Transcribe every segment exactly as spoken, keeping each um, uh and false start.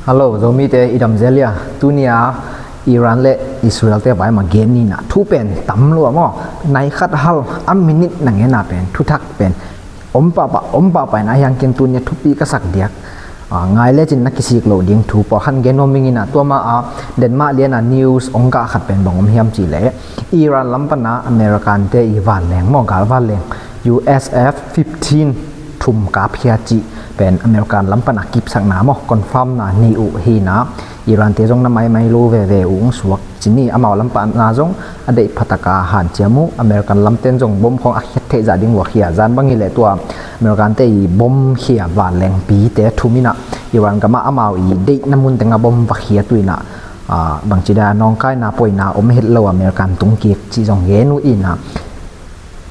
Hello, Zomite i dam zel hia? Tuni-a Iran le Israel te vai mah gen ni na, thu pen tam lua maw. Nai khat hal a minute na ngen a pen thuthak pen om pahpah, om pahpah in a hiang ken tuni-a thupi ka sak diak. A, ngai lecin na kisik loh ding thu pawlkhat gen nuam ing in a, tua mah a Denmark lian a news ong kah khat pen bang om hiam cih leh, Iran lam pan a American te i vanleng maw, gal vanleng U S F fifteen thum kapkhia cih pen American lam pan a kipsakna maw, confirm na nei uh hi na, Iran te zong na maimai lo veve uh ung suak ci ni. Amau lam pan a zong a deih phataka hanciam uh, American lam ten zong bom khawng a khiat theih zah ding uh a khia. Zan bang hi leh tua American te i bom khia vanlengpi te thum in a, Iran gam ah amau i deihna mun teng a bom va khiat uh in a, a, bangci dia nawngkaina poina om het lo American tung kik cih zong gen uh in a,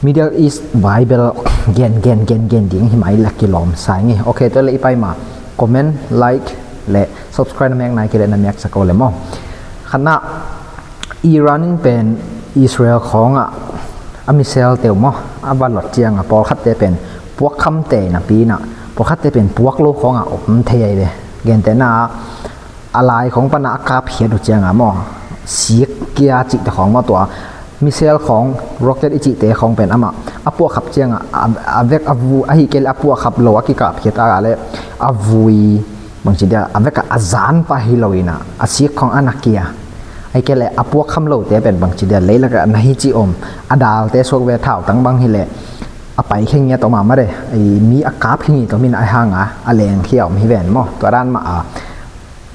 Middle East vai bel gen gen gen gen ding hi mah i la kilawm sa ing e. Ok, tua leh i pai ma, comment, like le subscribe na mek nai kei leh na mek sak o le maw. Khatna, Iran in pen Israel khawng ah a missile te uh maw, a va lot ciang a pawlkhat te pen puak kham te napi in a, pawlkhat te pen puak lo khawng ah om thei ahi ve. Gentehna, a lai khawng pan a a kapkhiat uh ciang a maw, sik kia cihte khawng maw, tua missile khawng, rocket i cihte khawng pen amah a puak khap ciang a, a, a vek a vu, ahi kei leh a puak khap lo a kikapkhiat a leh a vui, bangci dia, a vek a, a zan pah hi lo in a, a sik khawng a na kia. Ahi kei leh a puak kham lote pen bangci dia, leilak ah na hi ci om, a dalte suak ve, thautang bang hi leh a pai khe ngiat om a mah de, mi a kap khe ngiat om in a, a hang a a leng khia om hi ven maw. Tua dan mah a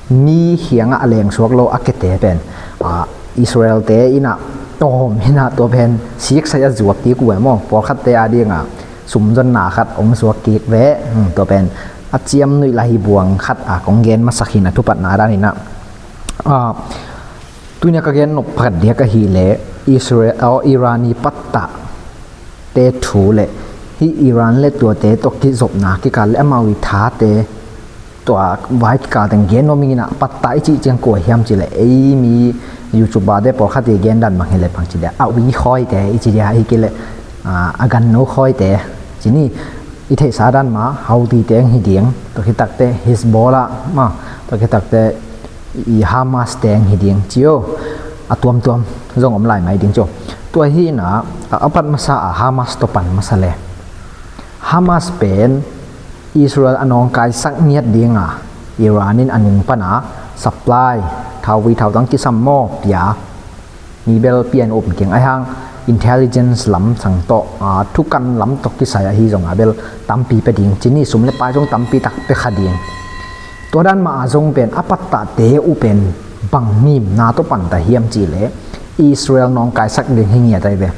mi khiang ah a leng suak lo a kete pen, a, Israel te in a tawm in a, tua pen siksai a zuak kik uh e maw. Pawlkhat te a ding a sumzonna khat ong suak kik ve. Hmm, tua pen a ciam nuih la hi buang khat a kong gen masak hi na, thupatna dan in a. A, tuni-a ka gen nop phat diak ahih leh Israel, aw, Iran i pattah te thu le hih Iran le tuate tawh kizopna kikal le amau i thate, tua vai kikal teng gen nuam ing in a, pattah i cih ciang kua hiam cih leh, ei mi YouTuber te pawlkhat i gen dan bang hi leh bangci dia, a ui khawite i ci dia, ahi kei leh, a, a ganno khawite ci ni. I theihsa dan mah Houthi teng hi ding, tua khit tak teh Hezbollah mah, tua khit tak teh i Hamas teng hi ding ci o. A tuamtuam zong om lai mai ding ci o. Tua hi in a, a, a pat masa a Hamas tawh pan masa le, Hamas pen Israel a nawngkaisak ngiat ding a, Iran in a nung pan a supply, thauvui thautang kisam maw, pia, mi bel pia in um keng, ahi hang intelligence lam sang tawh, a, thukan lam tawh kisai ahi zong a bel tampi pia ding ci ni, sum le pai zong tampi tak pia kha ding. Tua dan mah a zong pen a pattahte uh pen bang ngimna tawh pan ta hiam cih leh Israel nawngkaisak ding hi ngiat ahi ve.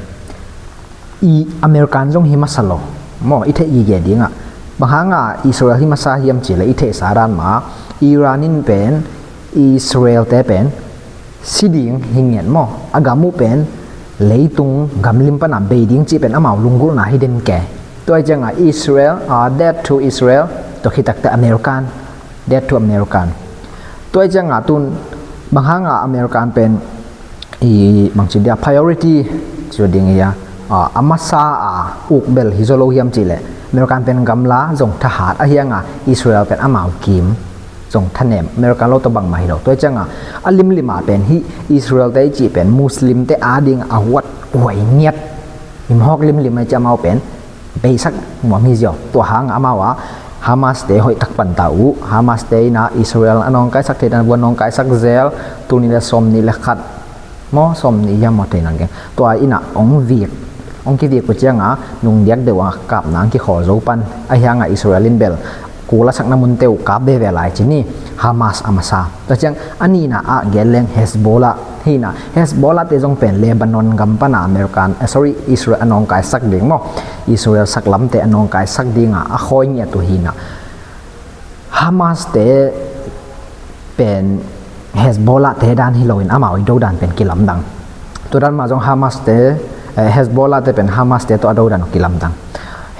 I American zong hi masa lo maw, i theih gige ding a. Bang hang a Israel hi masa hiam cih leh i theihsa dan mah Iran in pen Israel te pen si ding hi ngiat maw. A gam uh pen leitung gamlim pan a bei ding cih pen amau lunggulhna hi den ke. Tua hi ciang a Israel, a, death to Israel, tua khit tak teh American, death to American. Tua hi ciang a tun bang hang a American pen i bangci dia priority ci ding hi a, a, a masa a uk bel hi zaw lo hiam cih leh American pen gamla zong thahat, ahi hang a Israel pen amau kim zong thanem, American lo tawh bangmah hi lo. Tua hi ciang a a limlim a pen hih Israel te i cih pen Muslim te a ding a huat kuai ngiat, himhawk limlim ahi ciang amau pen beisak nuam hi ziau. Tua hang a amau a Hamas te hoih tak pan ta uh, Hamas te in a Israel a nawngkaisak thei dan, vua nawngkaisak zel, tul nih le sawm nih le khat maw, sawm nih hiam maw, thei nang keng. Tua in a ong vik, ong kivik uh ciang a nung diak deuh a kapna ong kikhawl zo pan, ahi hang a Israel in bel kul a sakna munte uh kap veve lai ci ni, Hamas a masa. Tua ciang a nihna ah gen leng Hezbollah hi na, Hezbollah te zong pen Lebanon gam pan a American, eh, sorry, Israel a nawngkaisak ding maw, Israel saklamte a nawngkaisak ding a a khawi ngiat uh hi na. Hamas te pen Hezbollah te dan hi loin amau i do dan pen kilamdang. Tua dan mah zong Hamas te, eh, Hezbollah te pen Hamas te tawh a do dan uh kilamdang.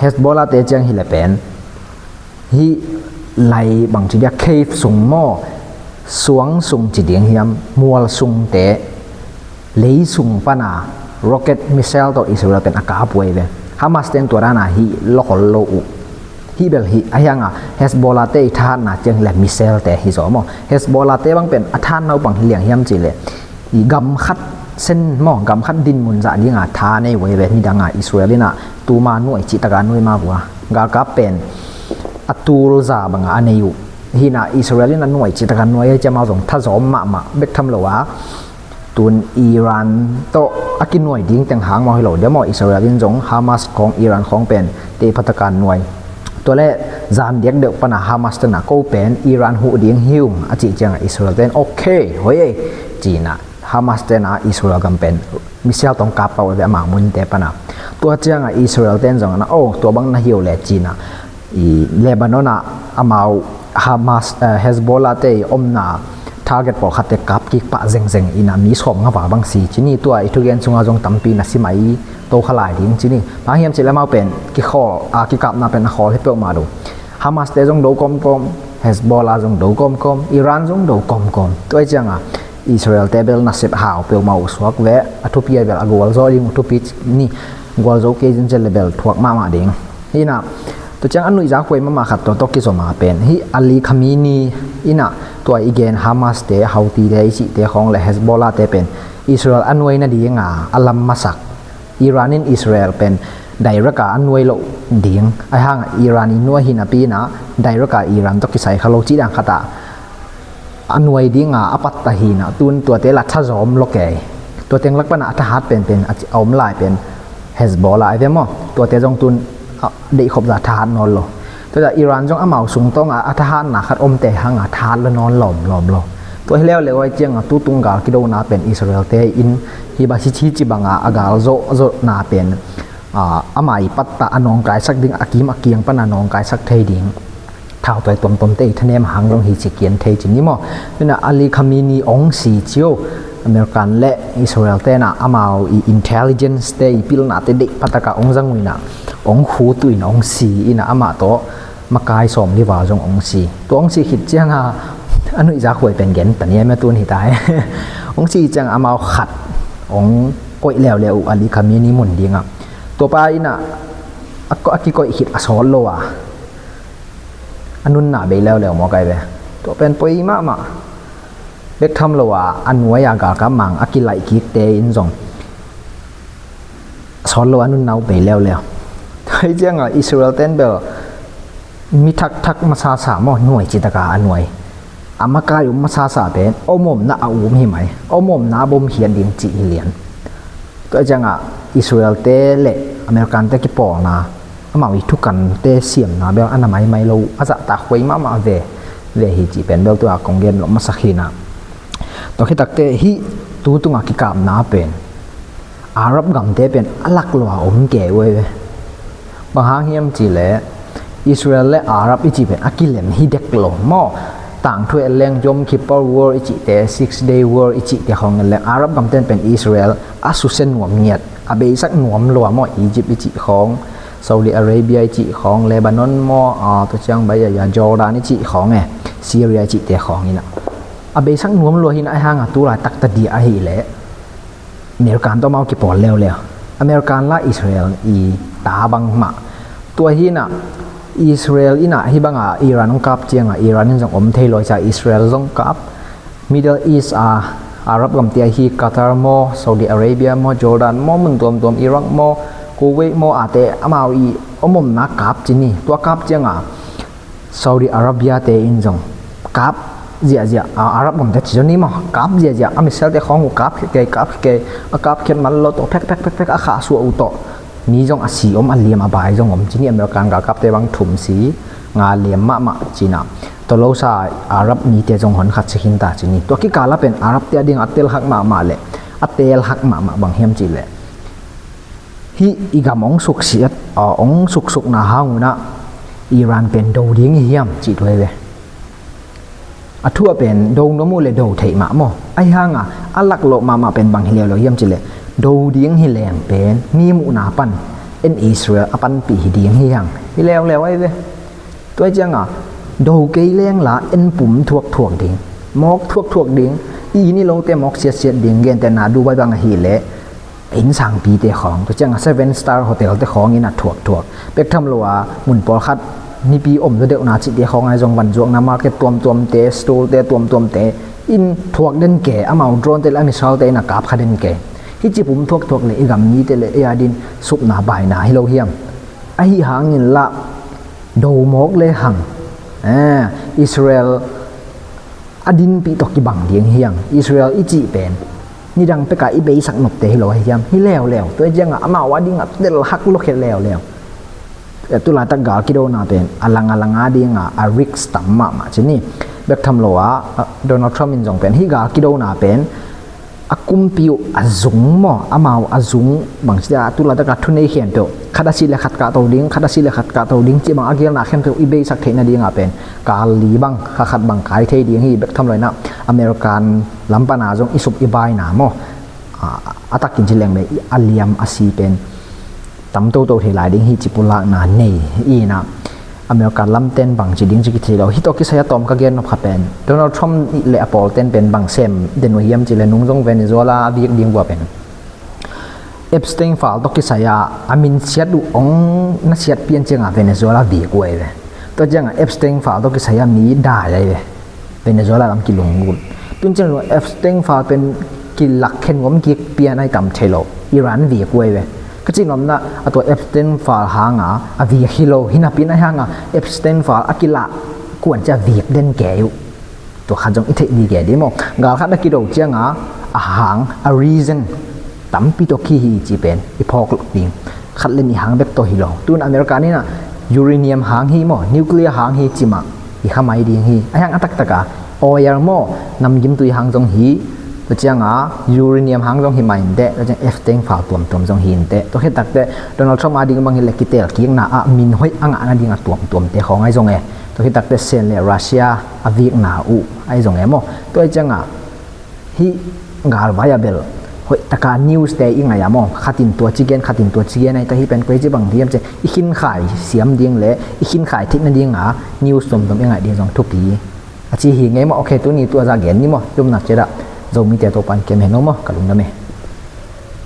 Hezbollah te ciang hi leh pen hih lai bangci dia cave sung maw, suang sung ci ding hiam, mual sungte, lei sung pan a rocket missile tawh Israel pen a kap uh ahi ve. Hamas ten tua dan a hih lawkhol lo uh. Hih bel hi a hianga Hezbollah te i thahatna ciang hileh missile te hi zaw maw. Hezbollah te bang pen a thahatna uh bang hi liang hiam cihleh i gam khat sen maw, gam khat dinmun zah dinga tha nei uh ei ve. Nidanga Israel inah tuma nuai cih taka nuai ma vua, galkap pen a tul za banga a nei uh. Hinah Israel inah nuai cih taka nuai ei ciama zong thazawm mahmah bek tham lo a, tun Iran tawh a kinuai ding teng hang maw hi lo dia maw, Israel in zong Hamas khawng, Iran khawng pen tei phataka nuai. Tuale zan diak deuh pana Hamas tena ko pen Iran huh ding hi ung a cih cianga Israel ten ok hoi ei cinah Hamas tena Israel gam pen missile tawng kap pau ve amau munte pana. Tua cianga Israel ten zong ana o tua bang na hi uh le cinah i Lebanon ah amau Hamas, eh, Hezbollah te i omna target pawlkhatte kap kik pah zengzeng ina mi sawm nga val bang si cini. Tua i thugen sunga zong tampi na si mai to kha lai ding cini. Bang hiam cihleh amau pen kikhawl a kikapna pen a khawl hi peuhmah lo. Hamas te zong do kawmkawm, Hezbollah zong do kawmkawm, Iran zong do kawmkawm. Tua i cianga Israel te bel nasep hau peuhmah uh suak ve. A thupi a bel a gualzo ding uh thupi ni, gualzo kei zin cihleh bel thuak mahmah ding. Hinah tua ciang a nuihza khuai mahmah khat tua tawh kizoma pen hih Ali Khamenei inah tua i gen Hamas te, Houthi te i cihte khawng le Hezbollah te pen Israel a nuai nadinga a lam masak. Iran in Israel pen direct a a nuai loh ding a hanga Iran i nuai hi napi inah direct a Iran tawh kisai kha lo cih dang khatah a nuai dinga a patta hinah tun tuate la thazawm lo kei. Tua teng lak pana a thahat penpen a om lai pen Hezbollah ai ve maw. Tuate zong tun deihkhop za thahat nawn lo. Tua Iran zong amau sungtawnga a thahatna khat omte hanga thahat lo nawn lawmlawm lo. Tua hi leuleu ai cianga tutung gal kidona pen Israel te in hi ba hi ci banga a gal zawhzawhna pen ama i patta a nawngkaisak ding a kim a kiang pana nawngkaisak thei ding. Thau tuai tuamtuamte i thanem hang zong hi ci kian thei ci ni maw. Tuna Ali Khamenei ong si cio. American le Israel tena amau i intelligence te i pilnate deih pataka ong zang uh ina ong khut uh ina ong si ina amah tawh makai sawm li val zong ong si. Tua ong si khit cianga a nuihza khuai pen gen tania mia tun hi tai. Ong si cianga amau khat ong koih leuleu uh Ali Khamenei mun dinga. Tuapa ina a kikoih khit a sawt lo a a nunna bei leuleu maw kai ve. Tua pen poi mahmah. Bek tham lo a a nuai a galkap mang a kilaih kikte in zong sawt lo a nunna uh bei leuleu. Tua hi cianga Israel ten bel mi thakthak masasa maw nuai citaka a nuai. A makai um masasa pen omomna a um hi mai. Omomna a bom hiat ding cih hi lian. Tua cianga Israel te le American te kipawlna amau i thukante siamna bel ana maimai lo a zahtak huai mahmah ve ve hi cih pen bel tua kong gen lawm masak hina. Tua khitakte hih tu tunga kikapna pen Arab gamte pen a lak lo a om kei uai ve. Bang hang hiam cihleh Israel le Arab i cih pen a kilem hi dek lo maw. Tangthu et leng Yom Kippur War i cihte, Six Day War i cihte khawng et leng Arab gamten pen Israel a susia nuam ngiat, a beisak nuam lua maw. Egypt i cih khawng, Saudi Arabia i cih khawng, Lebanon maw, tua ciang bai a Jordan i cih khawng e, Syria i cihte khawng ina a beisak nuam lua hina a hanga tulai takta dia ahileh American tawh amau kipawl leuleu. American la Israel i ta bangmah. Tua hina Israel ina hih banga Iran hong kap cianga Iran in zong om thei lo cia Israel zong kap. Middle East a Arab gamte ahi Qatar maw, Saudi Arabia maw, Jordan maw, mun tuamtuam Iraq maw, Kuwait maw ate amau i omomna kap cini. Tua kap cianga Saudi Arabia te in zong kap ziahziah a Arab gamte ci zoni maw kap ziahziah a missile te khawng uh kap khit kei kap khit kei a kap khiat mal lo tawh phek phek phek phek a khahsuah uh tawh mi zong a si om a liam a bai zong om cini. American galkapte bang thum si nga liam mahmah cina. Tolosa Arab mite zong hon khat si khinta cini. Tua kikala pen Arab te a ding a tel hak mahmah le a tel hak mahmah bang hiam cihleh hih i gam ong suksiat ong suksukna hang unah Iran pen do ding i hiam cih tuai ve. A thu a pen do nuam uh le do theih mah maw. Ahi hanga a laklawh mahmah pen bang hi leuleu hiam cihleh do ding hi leng pen mi muhna pan en Israel a panpih hi ding hi hang hi leuleu ai ve. Tua cianga do kei leng la en pum thuakthuak ding, mawk thuakthuak ding, i ni lote mawk siatsiat ding. Gentehna Dubai bang ahileh inn sangpite khawng, tua cianga seven star hotel te khawng ina thuakthuak. Pek tham lo a mun pawlkhat mipi om zaw deuhna cihte khawng ahi zong vanzuakna market tuamtuamte, store-te tuamtuamte in thuak den ke, amau drone-te le a missile-te in a kap kha den ke. Hih ci pum thuakthuak le i gam mite le ei a din supna baina hi lo hiam? Ahi hangin lah do mawk le hang, eh, Israel a dinpih tawh kibang ding hiam? Israel i cih pen nidang peka i beisak nopte hi lo ahi hiam? Hi leuleu. Tua hi ciangah amau a dingah tel hak lo khia leuleu. Eh, tulaitak gal kidona pen a lang a lang a dingah a risk tam mahmah ci ni. Bek tham lo ah, ah, Donald Trump in zong pen hih gal kidona pen a kumpi uh a zung maw, amau a zung bangci a tulaitak a thunei khempeuh, khat a si le khat kahto ding, khat a si le khat kahto ding cih bang a gelna khempeuh i beisak theih nadingah pen kal li bang, kha khat bang kai thei ding hi. Bek tham lo inah American lam pana zong i sup i baina maw, a, a takin ci leng le a liam a si pen tam toto thei lai ding hi ci pulakna nei inah America lamten bang ci ding ci kithei lo. Hih tawh kisai a tawm ka gen nop kha pen Donald Trump le a pawlten pen bang sem den uh hiam ci le nung zong Venezuela a bik ding vua pen Epstein file tawh kisai a a min siat uh ong na siat pian ciangah Venezuela bik uh ahi ve. Tua ciangah Epstein file tawh kisai a mi dai ahi ve. Venezuela lam kilunggul. Tun ciang Epstein file pen kilak khen ngom kik pian ahi tam thei lo. Iran vik uh ahi ve. Ka cih nopna a tua Epstein file hanga a vik hi lo. Hi napi in ahi hanga Epstein file a kilah kuan cia vik den kei uh. Tua khat zong i theih ni kei dih maw? Gal khat a kido cianga a hang, a reason tampi tawh khi hi ci pen i phawk lo ding. Khat le nih hang bek tawh hi lo. Tun America ni inah uranium hang hi maw, nuclear hang hi ci mah i kha mai ding hi. A hiang a taktaka oil maw, namgim tui hang zong hi. Tua cianga uranium hang zong hi mai inteh, tua ciang Epstein file tuamtuam zong hi inteh. Tua khit takteh Donald Trump a ding bang hi le kitel kikna ah min hoih a ngah nading a tuamtuamte khawng ahi zong e. Tua khit takteh sen le Russia a vikna uh ahi zong e maw? Tua ahi ciangah hih galvai a bel hoih taka news te i ngaih a maw? Khatin tua ci gen, khatin tua ci gen ahi ta hi pen koi ci bang diam ci i khinkhai siam ding le i khinkhai theih nadinga news tuamtuam i ngaih ding zong thupi a ci hi ngei maw? Ok, tuni tua za gen ni maw? Lumnak ciatah Zomite Topan kem he no maw? Ka lungdam e.